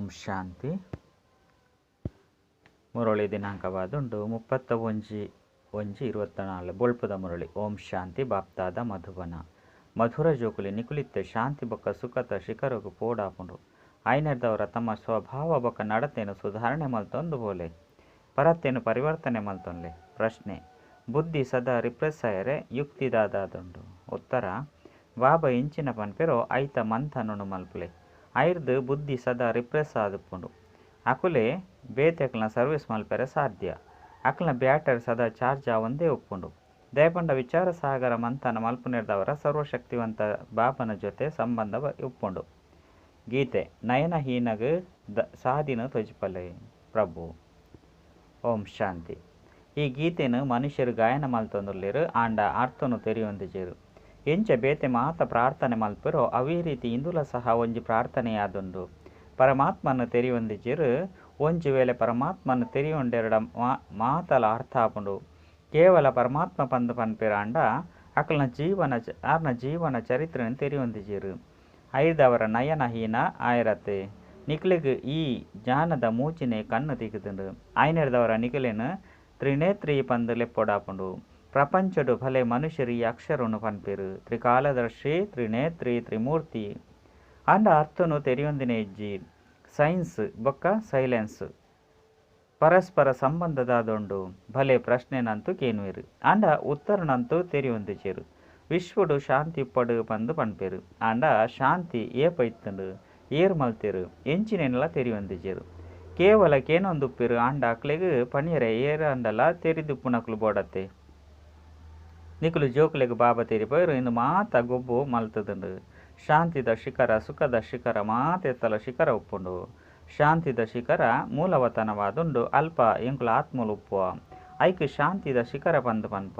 ಓಂ ಶಾಂತಿ. ಮುರಳಿ ದಿನಾಂಕವಾದುಂಡು 31/1/24. ಬೊಳ್ಪುದ ಮುರಳಿ. ಓಂ ಶಾಂತಿ. ಬಾಪ್ತಾದ ಮಧುಬನ. ಮಧುರ ಜೋಕುಲಿ ನಿಕುಲಿತ್ತೆ ಶಾಂತಿ ಬೊಕ್ಕ ಸುಖತ ಶಿಖರಗು ಪೋಡಾಪುಂಡು. ಐನೆರ್ದವರ ತಮ್ಮ ಸ್ವಭಾವ ಬೊಕ್ಕ ನಡತೆನು ಸುಧಾರಣೆ ಮಲ್ತೊಂದು ಬೋಲೆ ಪರತ್ತೆನು ಪರಿವರ್ತನೆ ಮಲ್ತೊನ್ಲೆ. ಪ್ರಶ್ನೆ: ಬುದ್ಧಿ ಸದಾ ರಿಪ್ರೆಸ್ ಆಯರೆ ಯುಕ್ತಿ ದಾದಾದುಂಡು? ಉತ್ತರ: ಬಾಬಾ ಇಂಚಿನ ಪನ್ಪೆರೋ ಐತ ಮಂಥನನು ಮಲ್ಪುಲೆ. ಐರ್ದ್ ಬುದ್ಧಿ ಸದಾ ರಿಪ್ರೆಸ್ ಆದುಪ್ಪುಂಡು. ಅಕುಲೆ ಬೇತೆಕ್ಲನ ಸರ್ವಿಸ್ ಮಲ್ಪೆರೆ ಸಾಧ್ಯ. ಅಕ್ಲನ ಬ್ಯಾಟರಿ ಸದಾ ಚಾರ್ಜ್ ಆವೊಂದೇ ಉಪ್ಪುಂಡು. ದಯಪಂಡ ವಿಚಾರ ಸಾಗರ ಮಂಥನ ಮಲ್ಪುನೆರ್ದವರ ಸರ್ವಶಕ್ತಿವಂತ ಬಾಬನ ಜೊತೆ ಸಂಬಂಧ ಉಪ್ಪುಂಡು. ಗೀತೆ: ನಯನಹೀನಗ್ ಸಾದಿನ ತೊಜಿಪಲೆ ಪ್ರಭು. ಓಂ ಶಾಂತಿ. ಈ ಗೀತೆನು ಮನುಷ್ಯರು ಗಾಯನ ಮಲ್ತೊಂದುಲ್ಲೆರ್, ಆಂಡ ಅರ್ಥನು ತೆರಿಯೊಂದಿಜೆರ್. ಎಂಚ ಬೇತೆ ಮಾತ ಪ್ರಾರ್ಥನೆ ಮಲ್ಪೆರೋ ಅವೇ ರೀತಿ ಇಂದುಲ ಸಹ ಒಂಜಿ ಪ್ರಾರ್ಥನೆಯಾದುಂಡು. ಪರಮಾತ್ಮನ ತೆರಿಯೊಂದಿಜೆರ್. ಒಂಜಿ ವೇಳೆ ಪರಮಾತ್ಮನ ತೆರಿಯೊಂಡೆರಡ ಮಾತಲ ಅರ್ಥ ಆಪುಂಡು. ಕೇವಲ ಪರಮಾತ್ಮ ಪಂದ್ ಪನ್ಪೆರ್, ಆಂಡ ಅಕ್ಲನ ಜೀವನ ಆರ್ನ ಜೀವನ ಚರಿತ್ರೆನ್ ತೆರಿಯೊಂದಿಜೆರ್. ಐರ್ದವರ ನಯನಹೀನ ಆಯರತೆ. ನಿಕಲೆಗ್ ಈ ಜ್ಞಾನದ ಮೂಜಿನೆ ಕಣ್ಣು ತಿಕ್ಕಿದುಂಡು. ಐನೆರ್ದವರ ನಿಕಲೆನ್ ತ್ರಿನೇತ್ರಿ ಪಂದ್ ಲೆಪ್ಪೊಡಾಪುಂಡು. ಪ್ರಪಂಚಡು ಭಲೆ ಮನುಷ್ಯರು ಈ ಅಕ್ಷರನು ಪನ್ಪೆರು, ತ್ರಿಕಾಲದರ್ಶಿ ತ್ರಿನೇತ್ರಿ ತ್ರಿಮೂರ್ತಿ. ಆಂಡ ಅರ್ಥನು ತೆರಿಯೊಂದಿನ ಇಜ್ಜಿ. ಸೈನ್ಸ್ ಬೊಕ್ಕ ಸೈಲೆನ್ಸ್ ಪರಸ್ಪರ ಸಂಬಂಧದಾದುಂಡು. ಭಲೆ ಪ್ರಶ್ನೆನಂತೂ ಕೇನುವೆರು, ಆಂಡ ಉತ್ತರನಂತೂ ತೆರಿಯೊಂದಿಜೆರು. ವಿಶ್ವಡು ಶಾಂತಿ ಉಪ್ಪಡು ಪಂದ್ ಪನ್ಪೆರು, ಆಂಡ ಶಾಂತಿ ಏಪ ಇತ್ತುಂಡು, ಏರ್ ಮಲ್ತೆರು, ಎಂಚಿನೆನ್ಲ ತೆರಿಯೊಂದಿಜೆರು. ಕೇವಲ ಕೇನೊಂದುಪ್ಪೆರು, ಆಂಡ ಅಕ್ಲೆಗ್ ಪಣಿಯರೆ ಏರಾಂಡಲ ತೆರಿದುಪ್ಪುನಕುಲು ಬೋಡತ್ತೆ. ನಿಕುಲು ಜೋಕುಲೆಗ್ ಬಾಬಾ ತೆರಿಪೆರು ಇಂದು ಮಾತ ಗೊಬ್ಬು ಮಲ್ತುದುಂಡು. ಶಾಂತಿದ ಶಿಖರ ಸುಖದ ಶಿಖರ ಮಾತೆತ್ತಲ ಶಿಖರ ಉಪ್ಪುಂಡು. ಶಾಂತಿದ ಶಿಖರ ಮೂಲವತನವಾದುಂಡು. ಅಲ್ಪ ಎಂಕುಲು ಆತ್ಮಲು ಉಪ್ಪುವ. ಐಕ್ ಶಾಂತಿದ ಶಿಖರ ಪಂದ್ ಪನ್ಪ.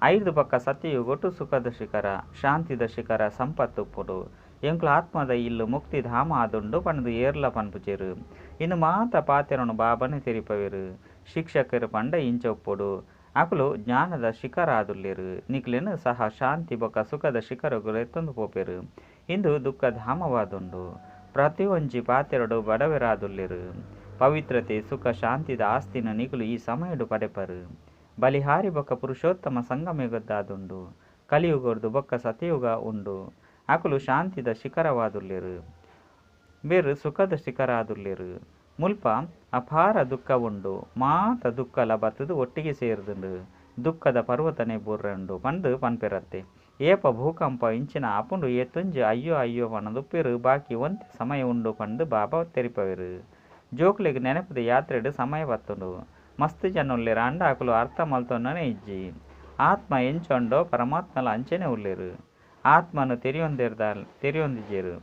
ಐರ್ದ್ ಬೊಕ್ಕ ಸತ್ಯಯುಗೊಟು ಸುಖದ ಶಿಖರ ಶಾಂತಿದ ಶಿಖರ ಸಂಪತ್ತು ಉಪ್ಪುಂಡು. ಎಂಕುಲು ಆತ್ಮದ ಇಲ್ಲು ಮುಕ್ತಿಧಾಮ ಆದುಂಡು ಪಂದ್ ಏರ್ಲ ಪನ್ಪುಜೆರು. ಇಂದು ಮಾತ ಪಾತೆರನು ಬಾಬಾನೆ ತೆರಿಪವೆರು. ಶಿಕ್ಷಕರು ಪಂಡ ಇಂಚ ಉಪ್ಪೊಡು. ಅಕುಲು ಜ್ಞಾನದ ಶಿಖರ ಆದುಲ್ಲೆರು. ನಿಕ್ಲೆನ್ ಸಹ ಶಾಂತಿ ಬೊಕ್ಕ ಸುಖದ ಶಿಖರಗು ಲೆತ್ತೊಂದು ಪೋಪೆರು. ಇಂದು ದುಃಖಧಾಮವಾದುಂಡು. ಪ್ರತಿಯೊಂಜಿ ಪಾತೆರಡು ಬಡವೆರಾದುಲ್ಲೆರು. ಪವಿತ್ರತೆ ಸುಖ ಶಾಂತಿದ ಆಸ್ತಿನ ನಿಕುಲು ಈ ಸಮಯಡು ಪಡೆಪರು. ಬಲಿಹಾರಿ ಬೊಕ್ಕ ಪುರುಷೋತ್ತಮ ಸಂಗಮಯುಗದ್ದಾದುಂಡು. ಕಲಿಯುಗರ್ದು ಬೊಕ್ಕ ಸತಯುಗ ಉಂಡು. ಅಕುಲು ಶಾಂತಿದ ಶಿಖರವಾದುಲ್ಲೆರು. ಮೇರು ಸುಖದ ಶಿಖರ ಆದುಲ್ಲೆರು. ಮುಲ್ಪ ಅಪಾರ ದುಃಖ ಉಂಡು. ಮಾತ ದುಃಖಲ ಬತ್ತುದು ಒಟ್ಟಿಗೆ ಸೇರ್ದುಂಡು. ದುಃಖದ ಪರ್ವತನೆ ಬೂರ್ರೆಂಡು ಪಂದ್ ಪನ್ಪೆರತ್ತೆ. ಏಪ ಭೂಕಂಪ ಇಂಚಿನ ಆಪುಂಡು ಏತೊಂಜಿ ಅಯ್ಯೋ ಅಯ್ಯೋ ಪನೊಂದುಪ್ಪೆರು. ಬಾಕಿ ಒಂತೆ ಸಮಯ ಉಂಡು ಪಂದ್ ಬಾಬಾ ತೆರಿಪವೆರು. ಜೋಕುಲೆಗ್ ನೆನಪುದ ಯಾತ್ರೆಡ್ ಸಮಯ ಪತ್ತುಂಡು. ಮಸ್ತ್ ಜನ ಉಲ್ಲೆರ್, ಆಂಡ ಅಕುಲು ಅರ್ಥ ಮಲ್ತೊನ್ನನೇ ಇಜ್ಜಿ. ಆತ್ಮ ಎಂಚ ಉಂಡೋ ಪರಮಾತ್ಮಲ ಅಂಚನೆ ಉಲ್ಲೆರು. ಆತ್ಮನು ತೆರಿಯೊಂದಿಜೆರು.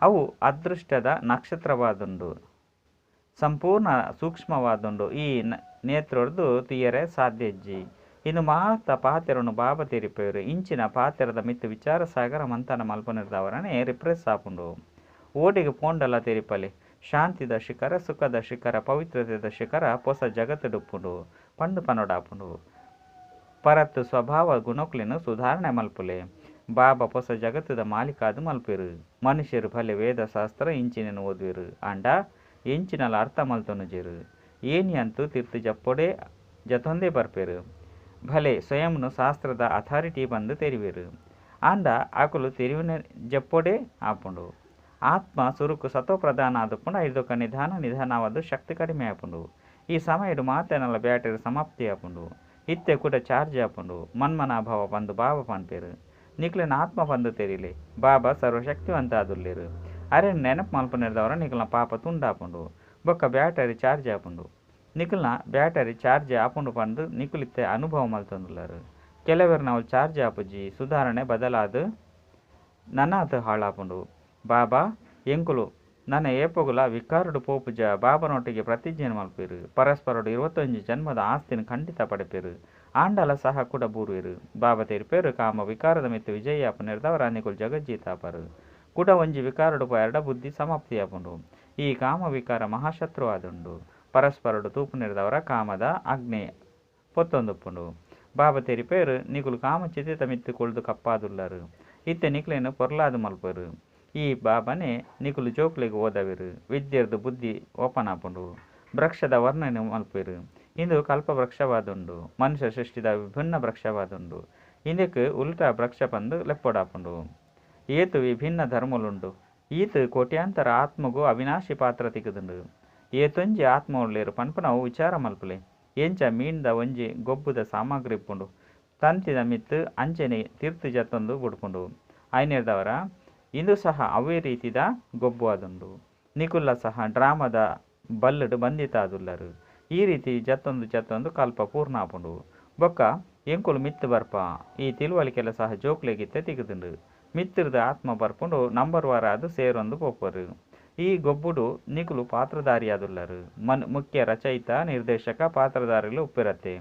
ಅವು ಅದೃಷ್ಟದ ನಕ್ಷತ್ರವಾದುಂಡು. ಸಂಪೂರ್ಣ ಸೂಕ್ಷ್ಮವಾದುಂಡು. ಈ ನೇತ್ರೊರ್ದು ತೂಯರೆ ಸಾಧ್ಯ ಇಜ್ಜಿ. ಇಂದು ಮಾತ ಪಾತೆರನು ಬಾಬಾ ತೆರಿಪೆರು. ಇಂಚಿನ ಪಾತೆರದ ಮಿತ್ತ್ ವಿಚಾರ ಸಾಗರ ಮಂಥನ ಮಲ್ಪುನೆರ್ದವರನೆ ರಿಪ್ರೆಸ್ ಆಪುಂಡು. ಓಡೆಗ್ ಪೋಂಡಲ ತೆರಿಪಲೆ. ಶಾಂತಿದ ಶಿಖರ ಸುಖದ ಶಿಖರ ಪವಿತ್ರತೆದ ಶಿಖರ ಪೊಸ ಜಗತ್ತುಡುಪ್ಪುಂಡು ಪಂದ್ ಪನೊಡಾಪುಂಡು. ಪರತ್ ಸ್ವಭಾವ ಗುಣಕುಲೆನ್ ಸುಧಾರಣೆ ಮಲ್ಪುಲೆ. ಬಾಬಾ ಪೊಸ ಜಗತ್ತುದ ಮಾಲೀಕಾದ್ ಮಲ್ಪೆರು. ಮನುಷ್ಯರು ಭಲೆ ವೇದಶಾಸ್ತ್ರ ಇಂಚಿನೆನ್ ಓದುವೆರು, ಆಂಡ ಎಂಚಿನಲ ಅರ್ಥ ಮಲ್ತೊನುಜೆರು. ಏನಿ ಅಂತೂ ತಿರ್ತು ಜಪ್ಪೊಡೆ ಜತೊಂದೇ ಬರ್ಪೆರು. ಭಲೆ ಸ್ವಯಂನು ಶಾಸ್ತ್ರದ ಅಥಾರಿಟಿ ಪಂದ್ ತೆರಿವೆರು, ಆಂಡ ಅಕುಲು ತೆರಿಯುನೆ ಜಪ್ಪೊಡೆ ಆಪುಂಡು. ಆತ್ಮ ಸುರುಕು ಸತ್ವ ಪ್ರಧಾನ ಆದುಪ್ಪುಂಡು. ಐರ್ದೊಕ್ಕ ನಿಧಾನ ನಿಧಾನವಾದ ಶಕ್ತಿ ಕಡಿಮೆ ಆಪುಂಡು. ಈ ಸಮಯಡು ಮಾತೆನಲ ಬ್ಯಾಟರಿ ಸಮಾಪ್ತಿ ಆಪುಂಡು. ಇತ್ತೆ ಕೂಡ ಚಾರ್ಜ್ ಆಪುಂಡು. ಮನ್ಮನಾಭವ ಪಂದ್ ಬಾಬಾ ಪನ್ಪೆರು. ನಿಕ್ಲೆನ ಆತ್ಮ ಪಂದ್ ತೆರಿಲೆ. ಬಾಬಾ ಸರ್ವಶಕ್ತಿವಂತ ಆದುಲ್ಲೆರು. ಅರೆನ್ ನೆನಪು ಮಲ್ಪುನೆರ್ದವರ ನಿಕ್ಲೆನ ಪಾಪ ತುಂಡಾಪುಂಡು. ಬೊಕ್ಕ ಬ್ಯಾಟರಿ ಚಾರ್ಜ್ ಆಪುಂಡು. ನಿಕ್ಲೆನ ಬ್ಯಾಟರಿ ಚಾರ್ಜ್ ಆಪುಂಡು ಪಂದ್ ನಿಕುಲಿತ್ತೆ ಅನುಭವ ಮಲ್ತೊಂದುಲ್ಲೆರ್. ಕೆಲವೆರ್ನ ಅವು ಚಾರ್ಜ್ ಆಪುಜಿ. ಸುಧಾರಣೆ ಬದಲಾದ ನನಾತ್ ಹಾಳಾಪುಂಡು. ಬಾಬಾ ಎಂಕುಲು ನನ ಏಪೊಗುಲ ವಿಕಾರಡು ಪೋಪುಜ ಬಾಬನೊಟ್ಟಿಗೆ ಪ್ರತಿಜ್ಞೆ ಮಲ್ಪೆರು. ಪರಸ್ಪರಡು 21 ಜನ್ಮದ ಆಸ್ತಿನ ಖಂಡಿತ ಪಡೆಪೆರು. ಆಂಡಲ ಸಹ ಕೂಡ ಬೂರುವೆರು. ಬಾಬಾ ತೆರಿಪೆರು ಕಾಮ ವಿಕಾರದ ಮಿತ್ತ್ ವಿಜಯ ಆಪುನೆರ್ದವರ ನಿಕುಲು ಜಗಜ್ಜೀತಾಪರು. ಕೂಡ ಒಂಜಿ ವಿಕಾರಡು ಪೋಯರ್ಡ ಬುದ್ಧಿ ಸಮಾಪ್ತಿ ಆಪುಂಡು. ಈ ಕಾಮ ವಿಕಾರ ಮಹಾಶತ್ರು ಆದುಂಡು. ಪರಸ್ಪರಡು ತೂಪುನೆರ್ದವರ ಕಾಮದ ಅಗ್ನಿ ಪೊತ್ತೊಂದುಪ್ಪುಂಡು. ಬಾಬಾ ತೆರಿಪೆರು ನಿಕುಲು ಕಾಮ ಚಿತಿತ ಮಿತ್ತ್ ಕೊಳ್ದು ಕಪ್ಪಾದುಲ್ಲರು. ಇತ್ತೆ ನಿಕ್ಲೆನ್ ಪೊರ್ಲಾದ್ ಮಲ್ಪೆರು. ಈ ಬಾಬನೆ ನಿಕುಲು ಜೋಕ್ಲೆಗ್ ಓದವೆರು. ವಿದ್ಯೆರ್ದ್ ಬುದ್ಧಿ ಓಪನ್ ಆಪುಂಡು. ವೃಕ್ಷದ ವರ್ಣನೆ ಮಲ್ಪುವೆರು. ಇಂದು ಕಲ್ಪವೃಕ್ಷವಾದುಂಡು. ಮನುಷ್ಯ ಸೃಷ್ಟಿದ ವಿಭಿನ್ನ ವೃಕ್ಷವಾದುಂಡು. ಇಂದೆಕ್ ಉಲ್ಟಾ ವೃಕ್ಷ ಪಂದ್ ಲೆಪ್ಪೊಡಾಪುಂಡು. ಏತ್ ವಿಭಿನ್ನ ಧರ್ಮಲುಂಡು. ಈತ್ ಕೋಟ್ಯಾಂತರ ಆತ್ಮಗೂ ಅವಿನಾಶಿ ಪಾತ್ರ ತಿಕ್ಕುದುಂಡು. ಏತೊಂಜಿ ಆತ್ಮ ಉಲ್ಲೆರ್ ಪನ್ಪುನವು ವಿಚಾರ ಮಲ್ಪುಲೆ. ಎಂಚ ಮೀನ್ದ ಒಂಜಿ ಗೊಬ್ಬುದ ಸಾಮಗ್ರಿ ಇಪ್ಪುಂಡು. ತಂತಿದ ಮಿತ್ತ್ ಅಂಚನೆ ತಿರ್ತ್ ಜತ್ತೊಂದು ಬುಡ್ಪುಂಡು. ಐನೆರ್ದವರ ಇಂದು ಸಹ ಅವೇ ರೀತಿದ ಗೊಬ್ಬು ಆದುಂಡು. ನಿಕುಲ್ಲ ಸಹ ಡ್ರಾಮದ ಬಲ್ಲ್ ಡ್ ಬಂಧಿತ ಆದುಲ್ಲರ್. ಈ ರೀತಿ ಜತ್ತೊಂದು ಜತ್ತೊಂದು ಕಲ್ಪ ಪೂರ್ಣ ಆಪುಂಡು. ಬೊಕ್ಕ ಎಂಕುಲು ಮಿತ್ತ್ ಬರ್ಪ. ಈ ತಿಳುವಳಿಕೆಲ ಸಹ ಜೋಕ್ಲೆಗ್ ಇತ್ತೆ ತಿಕ್ಕುದುಂಡು. ಮಿತ್ತುರ್ದ್ ಆತ್ಮ ಬರ್ಪುಂಡು ನಂಬರ್ ವಾರ್ ಆದ್ ಸೇರೊಂದು ಪೋಪೆರ್. ಈ ಗೊಬ್ಬುಡು ನಿಕುಲು ಪಾತ್ರಧಾರಿಯಾದುಲ್ಲರ್. ಮನ್ ಮುಖ್ಯ ರಚಯಿತ ನಿರ್ದೇಶಕ ಪಾತ್ರಧಾರಿಲು ಉಪ್ಪೆರತ್ತೆ.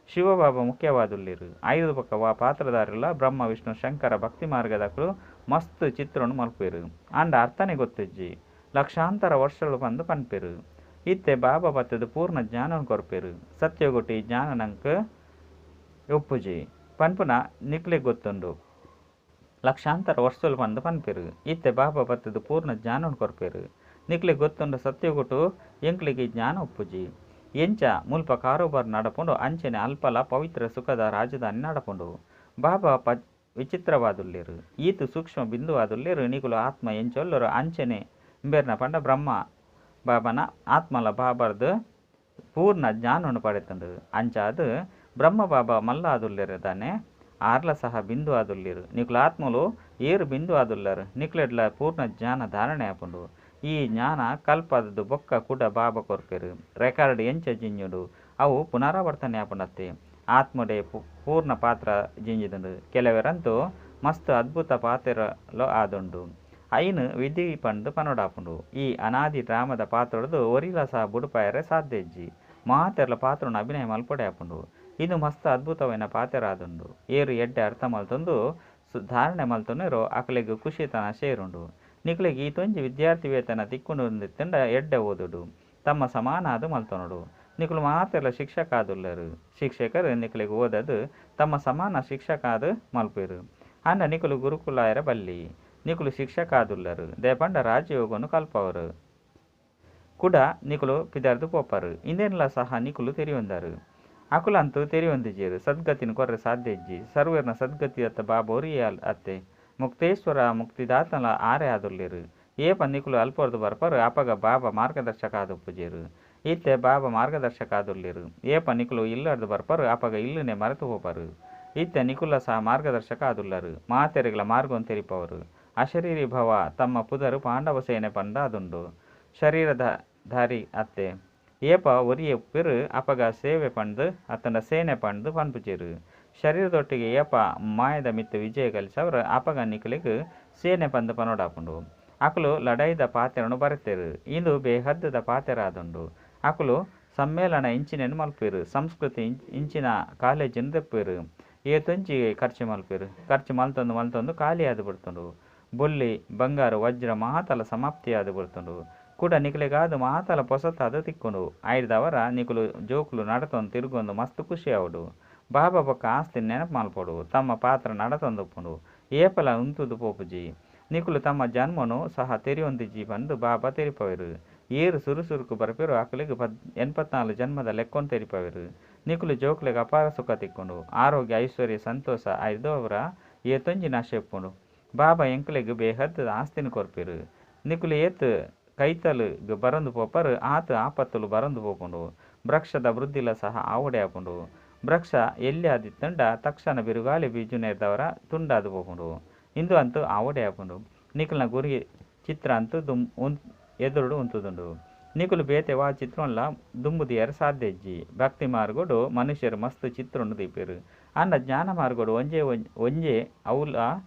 ಶಿವಬಾಬಾ ಮುಖ್ಯವಾದುಲ್ಲೆರ್. ಐರ್ದ್ ಬೊಕ್ಕ ವಾ ಪಾತ್ರಧಾರಿಲ ಬ್ರಹ್ಮ ವಿಷ್ಣು ಶಂಕರ ಭಕ್ತಿ ಮಾರ್ಗದಕುಲು ಮಸ್ತ್ ಚಿತ್ರಣ ಮಲ್ಪುವೆರ್. ಆಂಡ ಅರ್ಥನೆ ಗೊತ್ತಿಜ್ಜಿ. ಲಕ್ಷಾಂತರ ವರ್ಷಲು ಪಂದ್ ಪನ್ಪೆರ್. ಇತ್ತೆ ಬಾಬಾ ಬತ್ತುದು ಪೂರ್ಣ ಜ್ಞಾನನ್ ಕೊರ್ಪೆರ್. ಸತ್ಯಯುಗಟ್ ಈ ಜ್ಞಾನ ನಂಕ್ ಉಪ್ಪುಜಿ ಪನ್ಪುನ ನಿಕ್ಲೆಗ್ ಗೊತ್ತುಂಡು. ಲಕ್ಷಾಂತರ ವರ್ಷಲು ಪಂದ್ ಪನ್ಪೆರ್. ಇತ್ತೆ ಬಾಬಾ ಬತ್ತುದು ಪೂರ್ಣ ಜ್ಞಾನನ್ ಕೊರ್ಪೆರ್. ನಿಕ್ಲೆಗ್ ಗೊತ್ತುಂಡು ಸತ್ಯಯುಗಟ್ ಎಂಕ್ಲೆಗ್ ಈ ಜ್ಞಾನ ಉಪ್ಪುಜಿ. ಎಂಚ ಮುಲ್ಪ ಕಾರೋಬಾರ್ ನಡಪುಂಡು ಅಂಚನೆ ಅಲ್ಪಲ ಪವಿತ್ರ ಸುಖದ ರಾಜಧಾನಿ ನಡಪುಂಡು. ಬಾಬಾ ವಿಚಿತ್ರವಾದುಲ್ಲೆರ್. ಈತ್ ಸೂಕ್ಷ್ಮ ಬಿಂದುವಾದುಲ್ಲೆರ್. ನಿಕುಲು ಆತ್ಮ ಎಂಚೊಲ್ಲರು ಅಂಚನೆ ಇಂಬೆರ್ನ ಪಂಡ ಬ್ರಹ್ಮ ಬಾಬನ ಆತ್ಮಲ ಬಾಬರ್ದ್ ಪೂರ್ಣ ಜ್ಞಾನವನ್ನು ಪಡೆತುಂಡು. ಅಂಚಾದ್ ಬ್ರಹ್ಮ ಬಾಬಾ ಮಲ್ಲ ಆದುಲ್ಲೆರ್ ದಾನೆ ಆರ್ಲ ಸಹ ಬಿಂದು ಆದುಲ್ಲೆರ್. ನಿಕುಲು ಆತ್ಮಲು ಏರು ಬಿಂದು ಆದುಲ್ಲರ್ ನಿಕ್ಲೆಡ್ಲ ಪೂರ್ಣ ಜ್ಞಾನ ಧಾರಣೆ ಆಪುಂಡು. ಈ ಜ್ಞಾನ ಕಲ್ಪದ ಬೊಕ್ಕ ಕುಡ ಬಾಬಾ ಕೊರ್ಪೆರ್. ರೆಕಾರ್ಡ್ ಎಂಚ ಜಿಂಜುಂಡು ಅವು ಪುನರಾವರ್ತನೆ ಆಪುಂಡತ್ತೆ. ಆತ್ಮಡೆ ಪೂರ್ಣ ಪಾತ್ರ ಜಿಂಜಿದುಂಡು. ಕೆಲವೆರಂತೂ ಮಸ್ತ್ ಅದ್ಭುತ ಪಾತ್ರಲು ಆದುಂಡು. ಐನ್ ವಿಧಿ ಪಂದ್ ಪನೊಡಾಪುಂಡು. ಈ ಅನಾದಿ ಡ್ರಾಮದ ಪಾತ್ರೊಡ್ದು ಒರಿಲ ಸಹ ಬುಡುಪಾಯೆರೆ ಸಾಧ್ಯ ಇಜ್ಜಿ. ಮಾತೆರ್ಲ ಪಾತ್ರನ ಅಭಿನಯ ಮಲ್ಪೊಡೆ ಆಪುಂಡು. ಇಂದು ಮಸ್ತ್ ಅದ್ಭುತವಾಯಿನ ಪಾತ್ರ ಆದುಂಡು. ಏರು ಎಡ್ಡೆ ಅರ್ಥ ಮಲ್ತೊಂದು ಧಾರಣೆ ಮಲ್ತೊನೆರೋ ಅಕಲೆಗ್ ಖುಷಿತನ ಸೇರುಂಡು. ನಿಕ್ಲೆಗ್ ಈತೊಂಜಿ ವಿದ್ಯಾರ್ಥಿ ವೇತನ ತಿಕ್ಕುಂಡು ಎಡ್ಡೆ ಓದುಡು. ತಮ್ಮ ಸಮಾನ ಆದ್ ಮಲ್ತೊನೊಡು. ನಿಕುಲು ಮಾತೆರ್ಲ ಶಿಕ್ಷಕ ಆದುಲ್ಲೆರ್. ಶಿಕ್ಷಕರು ನಿಕ್ಲೆಗ್ ಓದದು ತಮ್ಮ ಸಮಾನ ಶಿಕ್ಷಕ ಆದ್ ಮಲ್ಪುವೆರ್. ಆಂಡ ನಿಕುಲು ಗುರುಕುಲಾಯೆರೆ ಬಲ್ಲಿ. ನಿಕುಲು ಶಿಕ್ಷಕ ಆದುಲ್ಲರ್. ದಾಯೆ ರಾಜಯೋಗನು ಕಲ್ಪವರು. ಕುಡ ನಿಕುಲು ಪಿದರ್ದು ಪೋಪರ್. ಇಂದೆನ್ಲ ಸಹ ನಿಕುಲು ತೆರಿಯೊಂದರು. ಅಕುಲಂತೂ ತೆರಿಯೊಂದಿಜೆರ್. ಸದ್ಗತಿನ ಕೊರ್ರೆ ಸಾಧ್ಯ ಇಜ್ಜಿ. ಸರ್ವೆರ್ನ ಸದ್ಗತಿ ಅತ್ತ ಬಾಬಾ ಒರಿಯೇ ಅತ್ತೆ. ಮುಕ್ತೇಶ್ವರ ಮುಕ್ತಿದಾತಲ ಆರೇ ಆದುಲ್ಲೆರ್. ಏಪ ನಿಕುಲು ಅಲ್ಪೊರ್ದು ಬರ್ಪರ್ ಅಪಗ ಬಾಬಾ ಮಾರ್ಗದರ್ಶಕ ಆದುಪ್ಪುಜೆರ್. ಇತ್ತೆ ಬಾಬಾ ಮಾರ್ಗದರ್ಶಕ ಆದುಲ್ಲೆರ್. ಏಪ ನಿಕುಲು ಇಲ್ಲರ್ದ್ ಬರ್ಪರ್ ಅಪಗ ಇಲ್ಲುನೆ ಮರೆತು ಪೋಪರ್. ಇತ್ತೆ ನಿಕುಲ ಸಹ ಮಾರ್ಗದರ್ಶಕ ಆದುಲ್ಲರ್. ಮಾತೆರೆಗ್ಲ ಮಾರ್ಗನ್ ತೆರಿಪವರು. ಅಶರೀರಿ ಭವ ತಮ್ಮ ಪುದರ್ ಪಾಂಡವ ಸೇನೆ ಪಂದ್ ಆದುಂಡು. ಶರೀರದ ಧಾರಿ ಅತ್ತೆ. ಏಪ ಒರಿಯೇ ಉಪ್ಪೆರ್ ಅಪಗ ಸೇವೆ ಪಂದ್ ಅತ್ತಂಡ ಸೇನೆ ಪಂದ್ ಪನ್ಪುಜೆರ್. ಶರೀರದೊಟ್ಟಿಗೆ ಏಪ ಮಾಯದ ಮಿತ್ತ್ ವಿಜಯ ಗಳಿಸವರ ಅಪಗ ನಿಕಲೆಗ್ ಸೇನೆ ಪಂದ್ ಪನೊಡಾಪುಂಡು. ಅಕುಲು ಲಡಾಯಿದ ಪಾತೆರನು ಬರೆತೆರ್. ಇಂದು ಬೇಹದ್ದುದ ಪಾತೆರ ಆದುಂಡು. ಅಕುಲು ಸಮ್ಮೇಳನ ಇಂಚಿನೆನ್ ಮಲ್ಪುವೆರ್. ಸಂಸ್ಕೃತಿ ಇಂಚಿನ ಕಾಲೇಜಿನ್ ದೆಪ್ಪುವೆರ್. ಏತೊಂಜಿ ಖರ್ಚು ಮಲ್ಪುವೆರ್. ಖರ್ಚು ಮಲ್ತೊಂದು ಮಲ್ತೊಂದು ಖಾಲಿ ಆದ್ ಬಿಡ್ತುಂಡು. ಬೊಳ್ಳಿ ಬಂಗಾರು ವಜ್ರ ಮಾತಲ ಸಮಾಪ್ತಿ ಆದ್ ಬಿಡ್ತುಂಡು. ಕುಡ ನಿಕಲೆಗಾದ್ ಮಾತಲ ಪೊಸತಾದ್ ತಿಕ್ಕುಂಡು. ಐರ್ದಾವರ ನಿಕುಲು ಜೋಕುಲು ನಡತೊಂದು ತಿರುಗೊಂದು ಮಸ್ತ್ ಖುಷಿ ಆವೊಡು. ಬಾಬಾ ಬೊಕ್ಕ ಆಸ್ತಿ ನೆನಪು ಮಲ್ಪೊಡು. ತಮ್ಮ ಪಾತ್ರ ನಡತೊಂದು ಉಪ್ಪುಂಡು. ಏಪಲ ಉಂತುದು ಪೋಪುಜಿ. ನಿಕುಲು ತಮ್ಮ ಜನ್ಮನು ಸಹ ತೆರಿಯೊಂದಿಜ್ಜಿ ಪಂದ್ ಬಾಬಾ ತೆರಿಪವೆರ್. ಏರ್ ಸುರು ಸುರುಕು ಬರ್ಪೆರೋ ಅಕಲೆಗ್ 84 ಜನ್ಮದ ಲೆಕ್ಕೊನು ತೆರಿಪವೆರ್. ನಿಕುಲು ಜೋಕ್ಲೆಗ್ ಅಪಾರ ಸುಖ ತಿಕ್ಕುಂಡು. ಆರೋಗ್ಯ ಐಶ್ವರ್ಯ ಸಂತೋಷ ಐರ್ದವರ ಏತೊಂಜಿ ನಶೆ ಉಪ್ಪುಂಡು. ಬಾಬಾ ಎಂಕ್ಲೆಗ್ ಬೇಹದ್ದ ಆಸ್ತಿನ ಕೊರ್ಪೆರ್. ನಿಕುಲು ಏತ್ ಕೈತಲ್ ಬರೊಂದು ಪೋಪರ್ ಆತ್ ಆಪತ್ತುಲು ಬರೊಂದು ಪೋಪುಂಡು. ವೃಕ್ಷದ ವೃದ್ಧಿಲ ಸಹ ಆವೊಡೆ ಆಪುಂಡು. ವೃಕ್ಷ ಎಲ್ಯಾದಿತ್ತುಂಡ ತಕ್ಷಣ ಬಿರುಗಾಳಿ ಬೀಜುನೆರ್ದವರ ತುಂಡಾದ್ ಪೋಪುಂಡು. ಇಂದು ಅಂತೂ ಆವೊಡೆ ಆಪುಂಡು. ನಿಕಲ್ನ ಗುರಿ ಚಿತ್ರ ಅಂತೂ ಎದುರುಡು ಉಂತುದುಂಡು. ನಿಕುಲು ಬೇತೆ ವಾ ಚಿತ್ರನ್ಲ ದುಂಬು ದೀಯರೆ ಸಾಧ್ಯ ಇಜ್ಜಿ. ಭಕ್ತಿ ಮಾರ್ಗಡು ಮನುಷ್ಯರು ಮಸ್ತ್ ಚಿತ್ರನ್ ದೀಪೆರ್. ಆಂಡ ಜ್ಞಾನ ಮಾರ್ಗಡು ಒಂಜೇ ಒಂಜೇ ಅವುಲ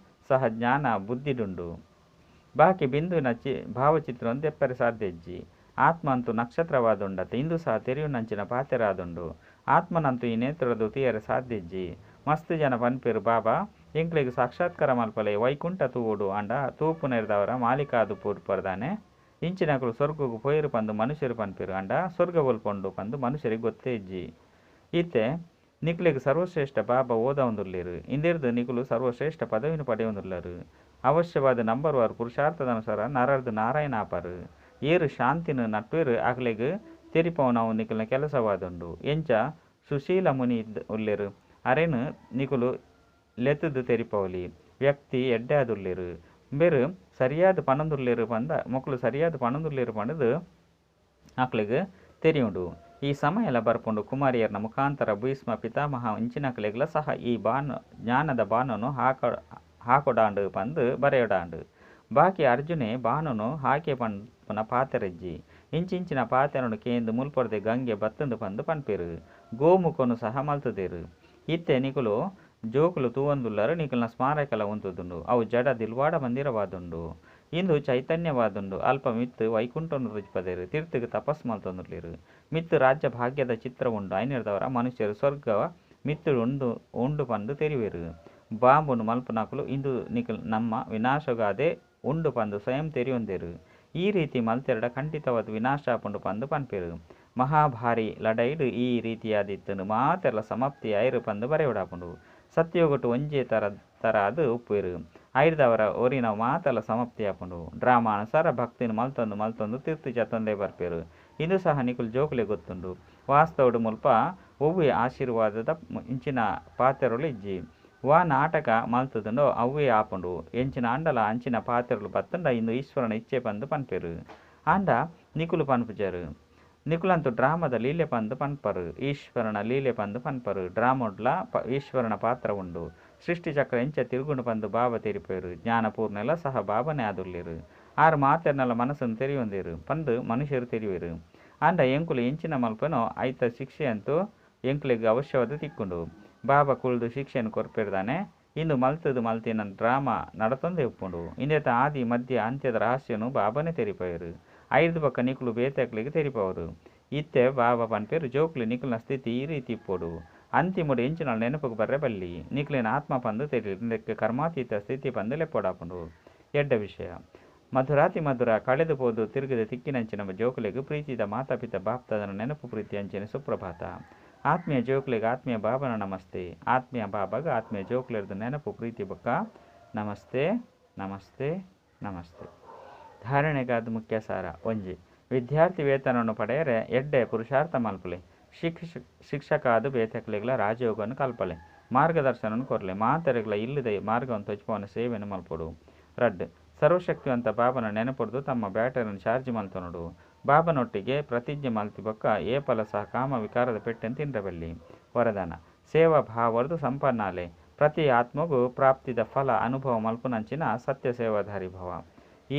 ಸಹ ಜ್ಞಾನ ಬುದ್ಧಿಡುಂಡು. ಬಾಕಿ ಬಿಂದುವಿನ ಭಾವಚಿತ್ರನ್ ದೆಪ್ಪರೆ ಸಾಧ್ಯ ಇಜ್ಜಿ. ಆತ್ಮ ಅಂತೂ ನಕ್ಷತ್ರವಾದುಂಡತ್ತೆ. ಇಂದು ಸಹ ತೆರಿಯುನಂಚಿನ ಪಾತೆರ ಆದುಂಡು. ಆತ್ಮನಂತೂ ಈ ನೇತ್ರದ ತೂಯರೆ ಸಾಧ್ಯ ಇಜ್ಜಿ. ಮಸ್ತ್ ಜನ ಪನ್ಪೆರ್ ಬಾಬಾ ಎಂಕ್ಲೆಗ್ ಸಾಕ್ಷಾತ್ಕಾರ ಮಲ್ಪಲೆ ವೈಕುಂಠ ತೂವೊಡು ಆಂಡ ತೂಪುನೆರ್ದವರ ಮಾಲೀಕ ಆದ್ ಪುಡ್ಪರ್ದಾನೆ. ಇಂಚಿನಕುಲು ಸ್ವರ್ಗಗ್ ಪೋಯೆರ್ ಪಂದ್ ಮನುಷ್ಯರು ಪನ್ಪೆರ್. ಆಂಡ ಸ್ವರ್ಗ ಒಲ್ಪುಂಡು ಪಂದ್ ಮನುಷ್ಯರಿಗೆ ಗೊತ್ತೇ ಇಜ್ಜಿ. ಇತ್ತೆ ನಿಕ್ಲೆಗ್ ಸರ್ವಶ್ರೇಷ್ಠ ಬಾಬಾ ಓದಾವೊಂದುಲ್ಲೆರ್. ಇಂದೆರ್ದ್ ನಿಕುಲು ಸರ್ವಶ್ರೇಷ್ಠ ಪದವಿನ ಪಡೆಯೊಂದುಲ್ಲರ್. ಅವಶ್ಯವಾದ ನಂಬರ್ ವಾರ್ ಪುರುಷಾರ್ಥದ ಅನುಸಾರ ನರರ್ದು ನಾರಾಯಣ ಆಪರು. ಏರು ಶಾಂತಿನ ನಟ್ವೇರು ಅಗಲೆಗ್ ತೆರಿಪವನವು ನಿಕಲ್ನ ಕೆಲಸವಾದುಂಡು. ಎಂಚ ಸುಶೀಲ ಮುನಿ ಉಲ್ಲೇರು ಅರೆನ್ ನಿಕುಲು ಲೆತ್ತುದು ತೆರಿಪವಲಿ. ವ್ಯಕ್ತಿ ಎಡ್ಡೆ ಆದುಲ್ಲೇರು ಬೇರು ಸರಿಯಾದ ಪಣಂದುಲ್ಲೇರು ಪಂದ ಮೊಕುಲು ಸರಿಯಾದ ಪಣಂದುಲ್ಲೇರು ಪಂಡದು ಅಕ್ಲೆಗ್ ತೆರಿಯುಂಡು. ಈ ಸಮಯಲ ಬರ್ಪುಂಡು ಕುಮಾರಿಯರ್ನ ಮುಖಾಂತರ ಭೀಷ್ಮ ಪಿತಾಮಹ ಇಂಚಿನಕಲೆಗ್ಲ ಸಹ ಈ ಬಾನು ಜ್ಞಾನದ ಬಾಣನು ಹಾಕೊಡಾಂಡು ಪಂದು ಬರೆಯೊಡಾಂಡು. ಬಾಕಿ ಅರ್ಜುನೆ ಬಾಣನು ಹಾಕೆ ಪನ್ಪುನ ಪಾತೆರಜ್ಜಿ. ಇಂಚಿಂಚಿನ ಪಾತೆರನು ಕೇಂದು ಮುಲ್ಪರ್ದೆ ಗಂಗೆ ಬತ್ತುಂಡು ಪಂದು ಪನ್ಪೇರು. ಗೋಮುಖನು ಸಹ ಮಲ್ತದೇರು. ಇತ್ತೆ ನಿಕುಲು ಜೋಕುಲು ತೂವಂದುಲ್ಲರು ನಿಕಲ್ನ ಸ್ಮಾರಕಲ ಉಂತುದುಂಡು. ಅವು ಜಡ ದಿಲ್ವಾಡ ಮಂದಿರವಾದುಂಡು. ಇಂದು ಚೈತನ್ಯವಾದುಂಡು. ಅಲ್ಪ ಮಿತ್ತು ವೈಕುಂಠನು ತೋಜಿಪದೇರು. ತೀರ್ಥಗೆ ತಪಸ್ ಮಲ್ತೊಂದುಲ್ಲೇರು. ಮಿತ್ತು ರಾಜ್ಯ ಭಾಗ್ಯದ ಚಿತ್ರ ಉಂಡು. ಐನೆರ್ದವರ ಮನುಷ್ಯರು ಸ್ವರ್ಗ ಮಿತ್ತು ಉಂಡು ಉಂಡು ಪಂದು ತೆರಿವೇರು. ಬಾಂಬುನು ಮಲ್ಪುನಕುಲು ಇಂದು ನಿಕಲ್ ನಮ್ಮ ವಿನಾಶಗಾದೆ ಉಂಡು ಪಂದು ಸ್ವಯಂ ತೆರಿಯೊಂದೇರು. ಈ ರೀತಿ ಮಲ್ತೆರಡ ಖಂಡಿತವಾದ ವಿನಾಶ ಆಪುಂಡು ಪಂದು ಪನ್ಪೇರು. ಮಹಾಭಾರಿ ಲಡಾಯಿಡು ಈ ರೀತಿಯಾದಿತ್ತುಂಡು ಮಾತೆರ್ಲ ಸಮಾಪ್ತಿ ಆಯಿರು ಪಂದು ಬರೆಯೊಡಾಪುಂಡು. ಸತ್ಯೋಗಟ್ಟು ಒಂಜೇ ತರ ಅದು ಉಪ್ಪೇರು. ಐರ್ದವರ ಒರಿನವು ಮಾತೆರ್ಲ ಸಮಾಪ್ತಿ ಆಪುಂಡು. ಡ್ರಾಮಾ ಅನುಸಾರ ಭಕ್ತಿನ ಮಲ್ತೊಂದು ಮಲ್ತೊಂದು ತೀರ್ಥ ಜತೊಂದೇ ಬರ್ಪೇರು. ಇಂದು ಸಹ ನಿಕುಲು ಜೋಕುಲೆ ಗೊತ್ತುಂಡು. ವಾಸ್ತವಡು ಮುಲ್ಪ ಒವ್ವೆ ಆಶೀರ್ವಾದದ ಇಂಚಿನ ಪಾತೆರಲು ಇಜ್ಜಿ. ವಾ ನಾಟಕ ಮಲ್ತುದುಂಡೋ ಅವ್ವೇ ಆಪುಂಡು. ಎಂಚಿನ ಆಂಡಲ ಅಂಚಿನ ಪಾತೆರಲು ಬತ್ತುಂಡ ಇಂದು ಈಶ್ವರನ ಇಚ್ಛೆ ಪಂದು ಪನ್ಪೇರು. ಆಂಡ ನಿಕುಲು ಪನ್ಪುಜರು. ನಿಕುಲಂತೂ ಡ್ರಾಮದ ಲೀಲೆ ಪಂದು ಪನ್ಪರು. ಈಶ್ವರನ ಲೀಲೆ ಪಂದು ಪನ್ಪರು. ಡ್ರಾಮೋಡ್ಲ ಈಶ್ವರನ ಪಾತ್ರ ಉಂಡು. ಸೃಷ್ಟಿ ಚಕ್ರ ಎಂಚ ತಿರುಗುಂಡು ಪಂದು ಬಾಬಾ ತೆರಿಪೇರು. ಜ್ಞಾನಪೂರ್ಣೆಲ ಸಹ ಬಾಬನೇ ಆದುಲ್ಲೇರು. ಆರು ಮಾತೆರ್ನಲ ಮನಸ್ಸನ್ನು ತೆರಿಯೊಂದೇರು ಪಂದು ಮನುಷ್ಯರು ತೆರಿಯುವರು. ಆಂಡ ಎಂಕುಲು ಎಂಚಿನ ಮಲ್ಪನೋ ಐತ ಶಿಕ್ಷೆ ಅಂತೂ ಎಂಕ್ಲೆಗ್ ಅವಶ್ಯವಾದ ತಿಕ್ಕುಂಡು. ಬಾಬಾ ಕುಲ್ದು ಶಿಕ್ಷೆಯನ್ನು ಕೊರ್ಪೇರ್ದಾನೆ. ಇಂದು ಮಲ್ತದು ಮಲ್ತಿನ ಡ್ರಾಮಾ ನಡತೊಂದೇ ಉಪ್ಪುಂಡು. ಇಂದೆತ ಆದಿ ಮಧ್ಯ ಅಂತ್ಯದ ರಹಸ್ಯನು ಬಾಬಾನೇ ತೆರಿಪೇರು. ಐರ್ದ ಬೊಕ್ಕ ನಿಕುಲು ಬೇತೆಕ್ಲೆಗ್ ತೆರಿಪವರು. ಇತ್ತೆ ಬಾಬಾ ಪನ್ಪೇರು ಜೋಕುಲು ನಿಕುಲ್ನ ಸ್ಥಿತಿ ಈ ರೀತಿ ಇಪ್ಪೊಡು. ಅಂತಿಮಡು ಎಂಚಿನ ನೆನಪುಗ್ ಬರ್ರೆ ಬಲ್ಲಿ. ನಿಕುಲಿನ ಆತ್ಮ ಪಂದು ತೆರಿಯಲಿ. ಕರ್ಮಾತೀತ ಸ್ಥಿತಿ ಪಂದು ಲೆಪ್ಪೊಡಾಪುಂಡು. ಎಡ್ಡ ವಿಷಯ. ಮಧುರಾತಿ ಮಧುರ ಕಳೆದು ಪೋದು ತಿರುಗದ ತಿಕ್ಕಿನಂಚಿನ ಜೋಕುಲೆಗ್ ಪ್ರೀತಿದ ಮಾತಾಪಿತ ಬಾಪ್ತದನ ನೆನಪು ಪ್ರೀತಿ ಅಂಚಿನ ಸುಪ್ರಭಾತ. ಆತ್ಮೀಯ ಜೋಕುಲೆಗ್ ಆತ್ಮೀಯ ಬಾಬನ ನಮಸ್ತೆ. ಆತ್ಮೀಯ ಬಾಬಾಗ ಆತ್ಮೀಯ ಜೋಕುಲೆರ್ದು ನೆನಪು ಪ್ರೀತಿ ಬೊಕ್ಕ ನಮಸ್ತೆ ನಮಸ್ತೆ ನಮಸ್ತೆ. ಧಾರಣೆಗಾದ ಮುಖ್ಯ ಸಾರ. ಒಂಜಿ ವಿದ್ಯಾರ್ಥಿ ವೇತನವನ್ನು ಪಡೆಯರೆ ಎಡ್ಡೆ ಪುರುಷಾರ್ಥ ಮಲ್ಪಲೆ. ಶಿಕ್ಷಕ ಆದ ಬೇತಕ್ಲೆಗ್ಲ ರಾಜಯೋಗವನ್ನು ಕಲ್ಪಲೆ. ಮಾರ್ಗದರ್ಶನವನ್ನು ಕೊರ್ಲೆ. ಮಾತೆರೆಗ್ಲ ಇಲ್ಲದ ಮಾರ್ಗವನ್ನು ತೊಜ್ಪವನ ಸೇವೆಯನ್ನು ಮಲ್ಪೊಡು. ರಡ್ಡ್ ಸರ್ವಶಕ್ತಿವಂತ ಬಾಬನ ನೆನಪೊಡ್ದು ತಮ್ಮ ಬ್ಯಾಟರಿಯನ್ನು ಚಾರ್ಜ್ ಮಲ್ತೊನೊಡು. ಬಾಬನೊಟ್ಟಿಗೆ ಪ್ರತಿಜ್ಞೆ ಮಲ್ತಿ ಬೊಕ್ಕ ಏಪಲ ಸಹ ಕಾಮ ವಿಕಾರದ ಪೆಟ್ಟೆನ್ ತಿನ್ರಬಲ್ಲಿ. ವರದಾನ ಸೇವಾ ಭಾವರ್ದು ಸಂಪನ್ನಾಲೆ. ಪ್ರತಿ ಆತ್ಮಗೂ ಪ್ರಾಪ್ತಿದ ಫಲ ಅನುಭವ ಮಲ್ಪುನಂಚಿನ ಸತ್ಯ ಸೇವಾಧಾರಿ ಭವ.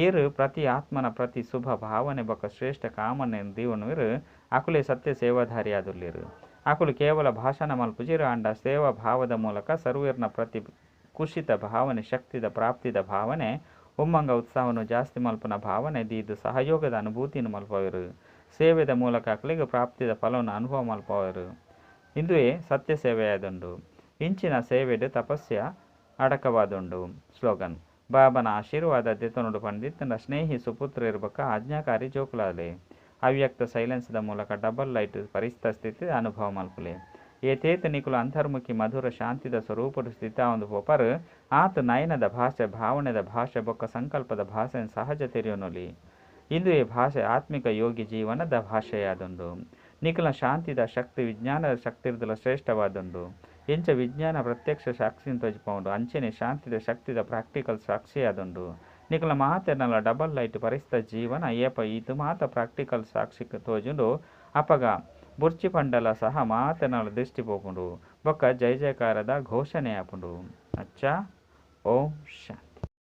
ಏರು ಪ್ರತಿ ಆತ್ಮನ ಪ್ರತಿ ಶುಭ ಭಾವನೆ ಬೊಕ್ಕ ಶ್ರೇಷ್ಠ ಕಾಮನೆ ದೀವನುವಿರು ಅಕುಲೆ ಸತ್ಯ ಸೇವಾಧಾರಿ ಆದುಲ್ಲೇರು. ಅಕುಲು ಕೇವಲ ಭಾಷಣ ಮಲ್ಪುಜಿರು ಆಂಡ ಸೇವಾ ಭಾವದ ಮೂಲಕ ಸರ್ವೇರ್ನ ಪ್ರತಿ ಕುಶಿತ ಭಾವನೆ ಶಕ್ತಿದ ಪ್ರಾಪ್ತಿದ ಭಾವನೆ ಉಮ್ಮಂಗ ಉತ್ಸಾಹವನ್ನು ಜಾಸ್ತಿ ಮಲ್ಪುನ ಭಾವನೆ ದೀದು ಸಹಯೋಗದ ಅನುಭೂತಿಯನ್ನು ಮಲ್ಪವರು. ಸೇವೆದ ಮೂಲಕ ಅಕುಲಿಗೆ ಪ್ರಾಪ್ತಿದ ಫಲವನ್ನು ಅನುಭವ ಮಲ್ಪವರು. ಇಂದುವೇ ಸತ್ಯ ಸೇವೆಯಾದುಂಡು. ಇಂಚಿನ ಸೇವೆಡು ತಪಸ್ಯ ಅಡಕವಾದುಂಡು. ಸ್ಲೋಗನ್ ಬಾಬನ ಆಶೀರ್ವಾದ ದೆತೊನುಡು ಪಂಡಿತ್ತಂಡ ಸ್ನೇಹಿ ಸುಪುತ್ರ ಬೊಕ್ಕ ಆಜ್ಞಾಕಾರಿ ಜೋಕುಲಾಲೆ. ಅವ್ಯಕ್ತ ಸೈಲೆನ್ಸ್ದ ಮೂಲಕ ಡಬಲ್ ಲೈಟ್ ಪರಿಸ್ಥಿತಿ ಅನುಭವ ಮಲ್ಪುಲೆ. ಏತೇತ ನಿಕುಲು ಅಂತರ್ಮುಖಿ ಮಧುರ ಶಾಂತಿದ ಸ್ವರೂಪಡು ಸ್ಥಿತ ಒಂದು ಪೋಪರು ಆತ ನಯನದ ಭಾಷೆ ಭಾವನೆದ ಭಾಷೆ ಬೊಕ್ಕ ಸಂಕಲ್ಪದ ಭಾಷೆ ಸಹಜ ತೆರಿಯೊನೊಲಿ. ಇಂದುವೇ ಭಾಷೆ ಆತ್ಮಿಕ ಯೋಗಿ ಜೀವನದ ಭಾಷೆಯಾದುಂಡು. ನಿಕುಲ ಶಾಂತಿದ ಶಕ್ತಿ ವಿಜ್ಞಾನದ ಶಕ್ತಿರ್ದಲ ಶ್ರೇಷ್ಠವಾದುಂಡು. ಎಂಚ ವಿಜ್ಞಾನ ಪ್ರತ್ಯಕ್ಷ ಸಾಕ್ಷಿನ ತೋಜಿಪೌಂಡು ಅಂಚನೆ ಶಾಂತಿದ ಶಕ್ತಿದ ಪ್ರಾಕ್ಟಿಕಲ್ ಸಾಕ್ಷಿಯಾದುಂಡು. ನಿಕುಲ ಮಾತೆರ್ನಲ ಡಬಲ್ ಲೈಟ್ ಪರಿಸ್ತ ಜೀವನ ಏಪ ಈತು ಮಾತ ಪ್ರಾಕ್ಟಿಕಲ್ ಸಾಕ್ಷಿ ತೋಜುಂಡು. ಅಪಗ ಬುರ್ಚಿ ಪಂಡಲ ಸಹ ಮಾತೆರ್ನಲ ದೃಷ್ಟಿ ಪೋಪುಂಡು. ಬೊಕ್ಕ ಜಯ ಜಯಕಾರದ ಘೋಷಣೆ ಆಪುಂಡು. ಅಚ್ಚಾ, ಓಂ ಶಾಂತಿ.